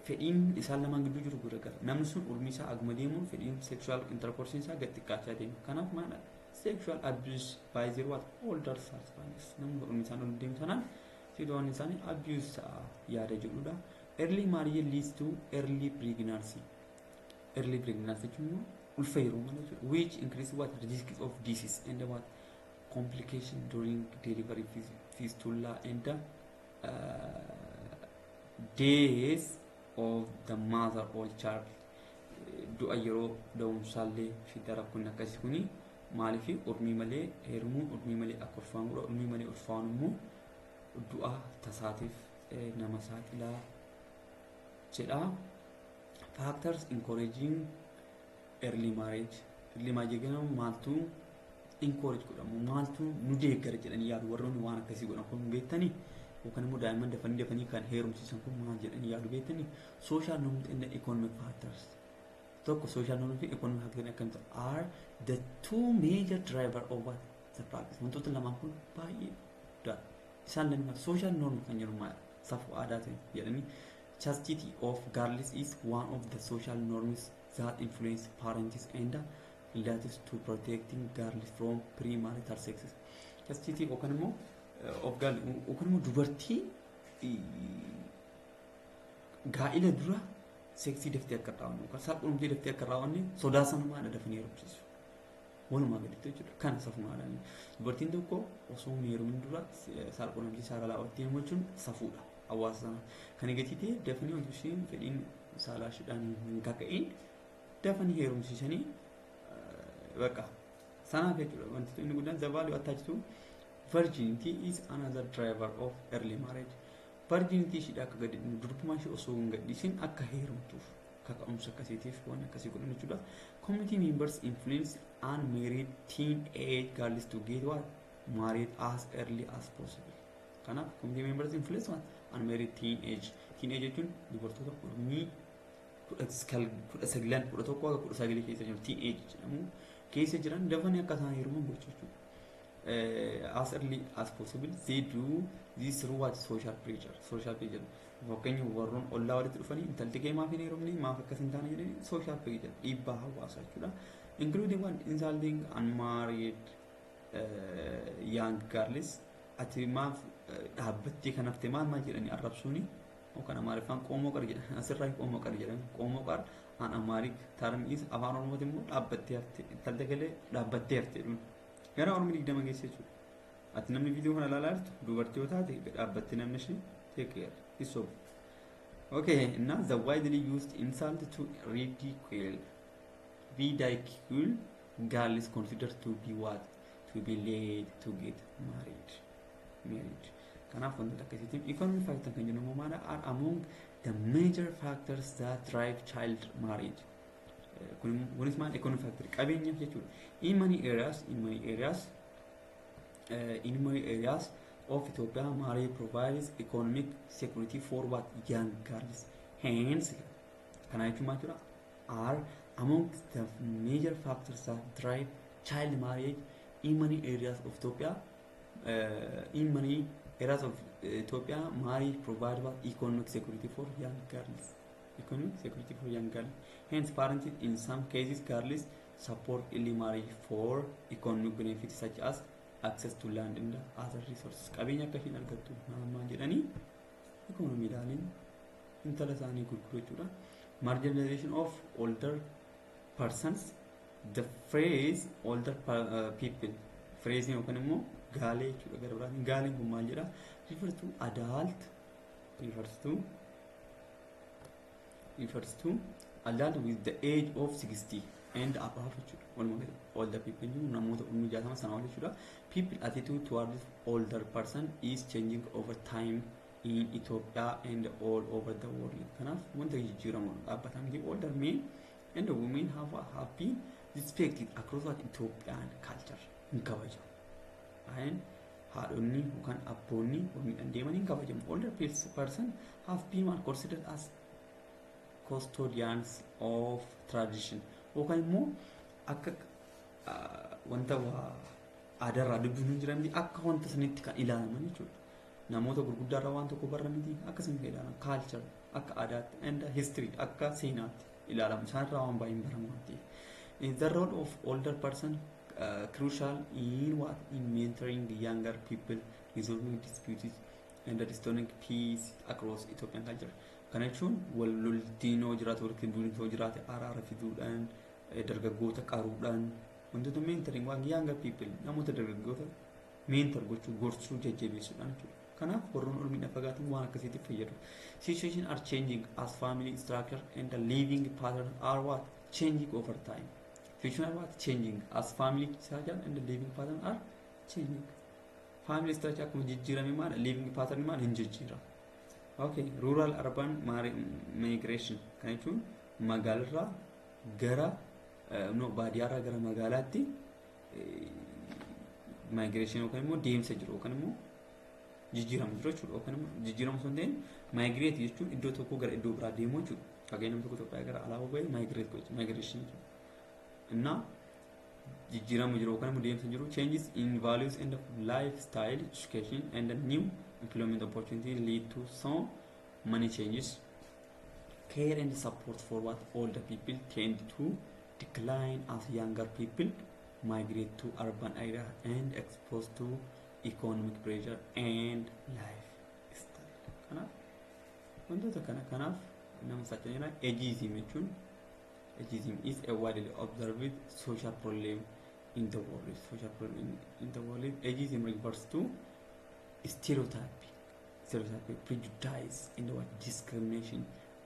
fedhiin isaan lamaan gidduu jiru garagara. Namni sun umrii isaa aguma deemuun fedhiin sexual intercourse isaa gad xiqqaachaa deema. Kanaaf maal, sexual abuse by their what older husbands, namni umrii isaan ol deemu sanaan sidoon isaanii abuse ta'a yaada jedhudha. Early marriage leads to early pregnancy. Early pregnancy jechuun immoo ulfa yeroo malee jechuudha. Which increase what risk of disease and what complication during delivery, fistula and death of the mother or child. Du'a yeroo da'umsaallee fida rakkoon akkasii kuni. Maaliif urmii malee heerumuun, urmii malee akka ulfaa'an godha. Urmii malee ulfaa'an immoo du'a tasaatiif nama saaxilaa jedha. Factors encouraging early marriage. Early marriage ganamu maaltu encourage godhamu, maaltu nu deeggara jedhanii yaadu warroonni waan akkasii godhan kun beektanii? Yookaan immoo daa'imman dafanii dafanii kan heerumsiisan kun maal jedhanii yaadu beektanii? Social norms and economic factors. Tokko, social norms fi economic factors akkamitti are the two major driver of what the practice. Wantoota lamaan kun baay'ee guddaadha. Isaan lamaan social norm kan jedhu maal, safuu aadaa ta'e jedhanii. Chastity of girls is one of the social norms that influence parents and relatives to protecting girls from premarital sex. Chastity yookaan immoo of girl yookaan immoo dubartii gaa'ila dura seksii daftee akka raawwanne yookaan saalqunnamtii daftee akka raawwanne sodaa sana maadha dafanii heerumsiisu. Walumaa gaditti jechuudha. Kana safuu aadaan. Dubartiin tokko osoo hin heerumin dura saalqunnamtii saalaa raawwattee jechuun safuudha hawaasa sana. Kan eegatii ta'e dafanii wanti isheen fedhiin saalaa isheedhaan hin kaka'in dafanii heerumsiisanii bakka sanaaf jechuudha. Wanti inni guddaan the value attached to virginity is another driver of early marriage. Virginity isheedha akka gadi durbummaa ishee osoo hin gadhiisin akka heerumtuuf kaka'umsa akkasiitiif waan akkasii godhan jechuudha. Community members influence unmarried teenage girls to get what married as early as possible. Kanaaf community members influence what unmarried teenage. Teenage jechuun dubartoota umrii 19, 11 haga 19 keessa jiru teenage jedhamu keessa jiran dafanii akka isaan heeruman gochuu jechuudha. As early as possible. They do this through what? Social pressure. Social pressure, fakkeenya warroon ollaa walitti dhufanii intalti kee maaf hin heerumne, maaf akkas hin taane jedhanii, social pressure, dhiibbaa hawaasaa jechuudha, including one insulting unmarried young girls. Ati maaf dhaabbattee kan hafte, maal maal jedhanii arrabsuuni, yookaan Amaariffaan "ቆሞ ቀር" jedhan, asirraa "ቆሞ ቀር" jedhan. "ቆሞ ቀር" an Amharic term is Afaan Oromooti immoo dhaabbattee hafte, intalti galee dhaabbattee hafte jedhuun gara Oromoo 20 geesse jechuudha. Ati namni viidiyoo kana ilaalaa jirtu dubartii yoo taate dhaabbattee namni ishee take care isoof. Okay, now the widely used insult to ridicule girls considered to be what? To be late to get married. Married. Kanaaf wantoota akkasiitiin economic factor kan jennu immoo maal are among the major factors that drive child marriage. Kunis maal, economic factor, qabeenyaaf jechuudha. In many areas of Ethiopia, marriage provides economic security for what? Young girls. Hence, kana jechuun maal jechuudha? Are among the major factors that drive child marriage in many areas of Ethiopia. In many areas of Ethiopia, marriage provides what? Economic security for young girls. Economic security for young girls. Hence, parents in some cases girls support early marriage for economic benefits such as access to land and other resources. Qabeenya akka isheen argattu maal jedhanii ikoonomiidhaaniin intala isaanii gurguru jechuudha. Marginalization of older persons. The phrase older people, phrase yookaan immoo gaalee jechuudha gara biraatiin. Gaaleen kun maal jedha? Refers to adult refers to adult with the age of 60 and above jechuudha. Walumaa galatti older people jechuun namoota umrii 60 sanaa ol jechuudha. People attitude towards older person is changing over time in Ethiopia and all over the world. Kanaaf wanta jijjiiramu dhaabbataa miti. Older men and women have been respected across what? Ethiopian culture. Hin kabajamu. Ayin haadhonni yookaan abboonni umriidhaan deeman hin kabajamu. Older person have been considered as custodians of tradition yookaan immoo akka wanta aadaarraa dubbiin hin jiran akka wanta sanitti kan ilaalaman jechuudha. Namoota gurguddaarraa waan tokko barra miti, akkasuma kan ilaalaman culture akka aadaatti and history akka seenaatti ilaalamu, isaanirraa waan baay'een baramu waan ta'eef. The role of older person crucial in what? In mentoring younger people, resolving disputes and restoring peace across Ethiopian culture. Kana jechuun wal loltiin yoo jiraate, walitti bu'iinsi yoo jiraate araara fiduudhaan, dargaggoota qaruudhaan, wantoota mentoring waan younger people, namoota dargaggoota mentor gochuu, gorsuu, jajjabeessuudhaan jechuudha. Kanaaf warroon umriidhaan fagaatan waan akkasiitiif fayyadu. Situation are changing as family structure and the living pattern are what? Changing over time. Future what? Changing as family structure and the living pattern are changing. Family structure akkuma jijjiirame maal living pattern maal hin jijjiira. Okay, rural urban migration kan jechuun magaalarraa gara, no, baadiyyaarraa gara magaalaatti migration yookaan immoo deemsa jiru yookaan immoo jijjiirama jiru jechuudha. Yookaan immoo jijjiirama osoo hin ta'in migrate jechuun iddoo tokkoo gara iddoo biraa deemuu jechuudha. Fakkeenyaaf, namni tokko Itoophiyaa gara alaa bahee migrate gocha migration jechuudha. Innaa jijjiirama jiru yookaan immoo deemsa jiru, changes in values and lifestyle, education and new employment opportunity lead to so many changes. Care and support for what older people tend to decline as younger people migrate to urban area and exposed to economic pressure and lifestyle. Kanaaf wantoota kana kanaaf nama saaxileera. Ageism jechuun, ageism is a widely observed social problem in the world. Social problem in the world. Ageism refers to stereotype, prejudice and what discrimination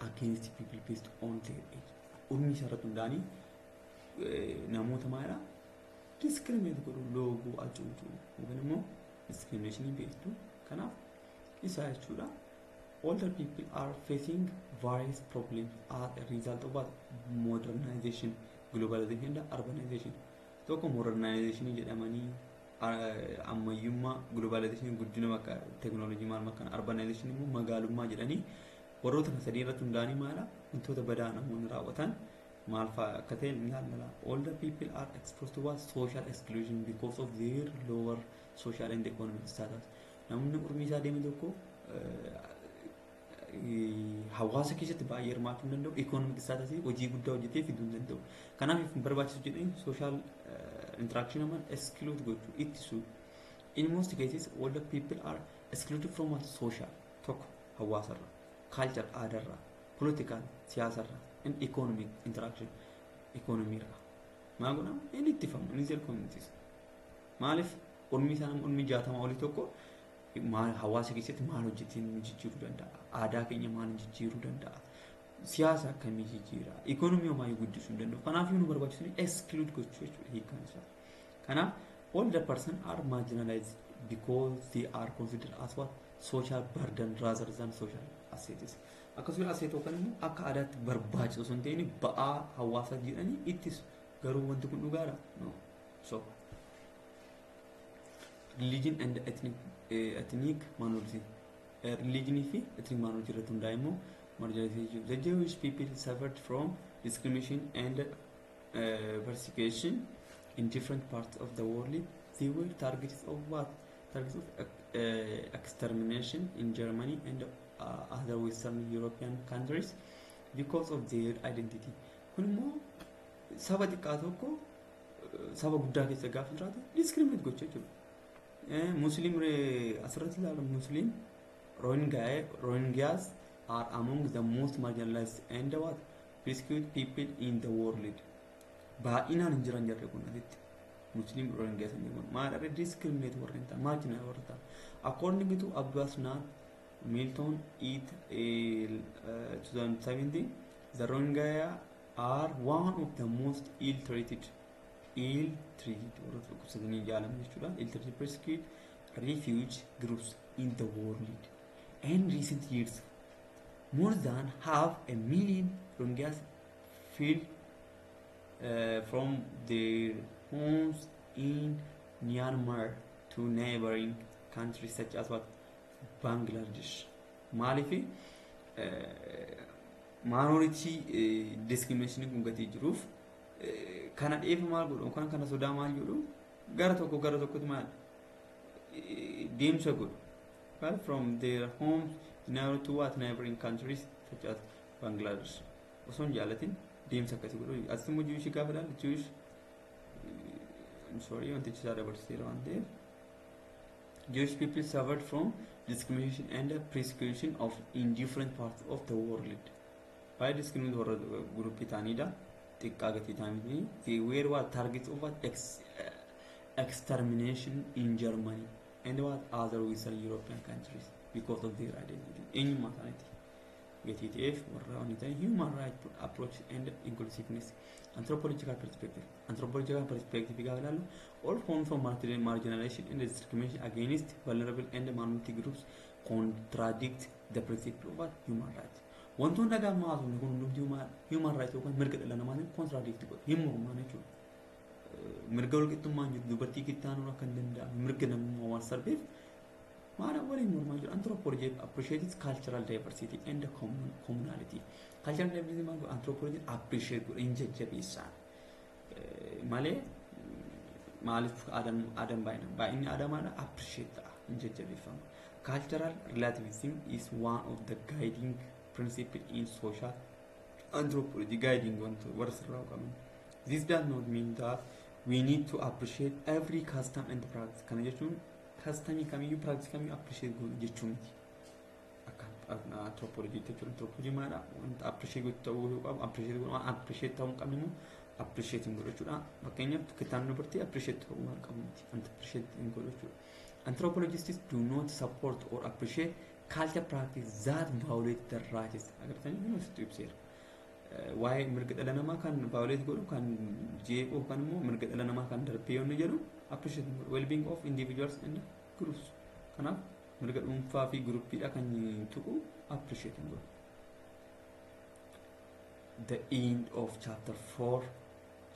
against people based on their age. Umrii isaa irratti hundaa'anii namoota maalidha discriminate godhu, looguu, hacuucuu yookaan immoo discrimination beektu. Kanaaf isaa jechuudha. Older people are facing various problems as a result of what? Modernization, globalization and urbanization. Tokko modernization jedhamanii ammayyummaa, globalization guddina bakka teknoolojii maal makana, urbanization immoo magaalummaa jedhanii warroota kana sadii irratti hundaa'anii maala wantoota badaa namoonni raawwatan maal fa'aa akka ta'e ni ilaalla. Older people are exposed to what? Social exclusion because of their lower social and economic status. Namni umrii isaa deeme tokko hawaasa keessatti baay'ee hirmaachuu hin danda'u. Economic status hojii guddaa hojjetee fiduu hin danda'u. Kanaaf hin barbaachisu jedhanii social interaction namaan exclude gochuu, ittisuu. In most cases, older people are excluded from what? Social, tokko hawaasarra, culture aadaarra, political siyaasarra, and economic interaction economy irra. Maal godhama? Inni ittifamu inni their communities. Maaliif umrii isaa nama umrii 60 olii tokko maal hawaasa keessatti maal hojjetee nu jijjiiruu danda'a? Aadaa keenya maal jijjiiruu danda'a? Siyaasa akkamii jijjiira? Economy homaayyuu guddisuu hin danda'u. Kanaaf nu barbaachisu exclude gochuu jechuudha hiikkaan isaa. Kanaaf older person are marginalized because they are considered as what? Social burden rather than social assets. Akkasumas asset yookaan immoo akka aadaatti barbaachisu osoo hin ta'in ba'aa hawaasaa jedhanii ittisu. Garuu wanti kun dhugaadha? No. So religion and ethnic minority. Religion fi ethnic minority irratti hundaa'e immoo marginalization. The Jewish people suffered from discrimination and persecution in different parts of the world. They were targets of what? Targets of extermination in Germany and other Western European countries because of their identity. Kun immoo saba xiqqaa tokko saba guddaa keessa gaafa jiraatu discriminate gochuu jechuudha. Muslim asirratti ilaalu, Muslim Rohingyas are among the most marginalized and what? Persecuted people in the world. Baay'inaan hin jiran jarri kun asitti. Muslim Rohingyas hin jiran. Maal irra discriminate warreen ta'an, marginal warra ta'an. According to Abbas Nath Milton et 2017, the Rohingya are one of the most ill-treated warra dhukkubsatanii jaalaman jechuudha. Ill-treated, persecuted refugee groups in the world. In recent years, more than half a million Rohingyas fled from their homes in Myanmar to neighboring countries such as what? Bangladesh. Maaliif minority discrimination kun gatii jiruuf kana dheefa maal godhu yookaan kana sodaa maal godhu gara tokko gara tokkotti maal deemsa godhu. Well, from their homes in order to what? Neighboring countries such as Bangladesh. Osoo hin jaalatin deemsa akkasii godhu. Asitti immoo Jewish gaafa ilaalu, Jewish, I'm sorry, wantichi isaa dabarseera waan ta'eef. Jewish people suffered from discrimination and persecution of in different parts of the world. Baay'ee discriminate warra groupii ta'anidha. Xiqqaa gatii ta'anii. They were what? Targets of what? Extermination in Germany and what? Other Western European countries because of their identity. Eenyummaa isaaniiti. Gatii ta'eef warra wanni ta'e human right approach and inclusiveness. Anthropological perspective. Anthropological perspective gaafa ilaallu, all forms of marginalization and discrimination against vulnerable and minority groups contradict the principle of human rights. Wantoonni dhagaa haasofne kun hundumti human rights yookaan mirga dhala namaatiin contradict godha, hin mormaan jechuudha. Mirga walqixxummaan jiru, dubartii kittaanuun akka hin danda'amne, mirga namummaa waan sarbeef maana waliin mormaa jiru. Anthropology appreciates cultural diversity and communality. Cultural diversity maal godha? Anthropology appreciate godha, hin jajjabeessaan malee. Maaliif aadaan aadaan baay'ina baay'inni aadaa maadha appreciate ta'a, hin jajjabeeffama. Cultural relativism is one of the guiding principle in social anthropology, guiding wanta warra sirraa qaban. This does not mean that we need to appreciate every custom and practice. Kana jechuun customii kamiyyuu, practice kamiyyuu appreciate goonu jechuu miti. Akka anthropology jechuudha. Anthropology maadha? Wanta appreciate gochuu ta'uu qabu appreciate godhu, waan appreciate ta'uu hin qabne immoo appreciate hin godhu jechuudha. Fakkeenyaaf, kitaabni dubartii appreciate ta'uu waan qabu miti. Appreciate hin godhu jechuudha. Anthropologists do not support or appreciate culture practice that violate the rights. Agartanii, kun asitti ibseera. Waa'ee mirga dhala namaa kan violate godhu, kan jeequ yookaan immoo mirga dhala namaa kan darbee yoonni jedhu appreciate hin godhu. Well-being of individuals and groups. Kanaaf mirga dhuunfaa fi groupiidha kan tuqu appreciate hin godhu. The end of chapter 4.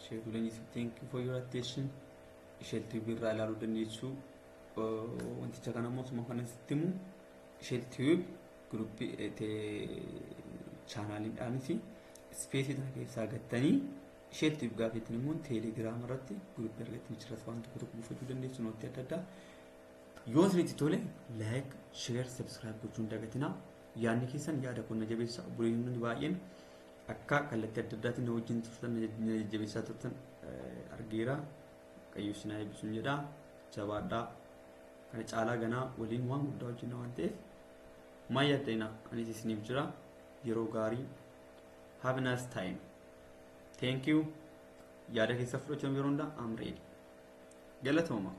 Sheetu Leenjisuu, thank you for your attention. Isheetti birraa ilaaluu dandeessu. Wanticha kana immoo osuma kana sitti himu, Isheetti groupii channeliidhaanis spaceii tana keessaa gattanii isheetti gaafettiin immoo Telegiraama irratti groupii argattanii achirratti waan tokko tokko buufachuu dandeessu, noteii adda addaa. Yoo isinitti tole, like, share, subscribe gochuun dagatinaa. Yaadni keessan yaada koo na jabeessa. Obboleeyyiin baay'een akka kallattii adda addaatiin na wajjin turtan, na jajjabeessaa turtan argeera. Waaqayyo isin haa eebbisuun jedha. Jabaadhaa. Kana caalaa ganaa waliin waan guddaa hojjenna waan ta'eef maal yaaddina, anis isiniif jira. Yeroo gaarii. Have a nice time. Thank you. Yaada keessa fudhachuun yeroo hundaa I'm ready. Galatooma.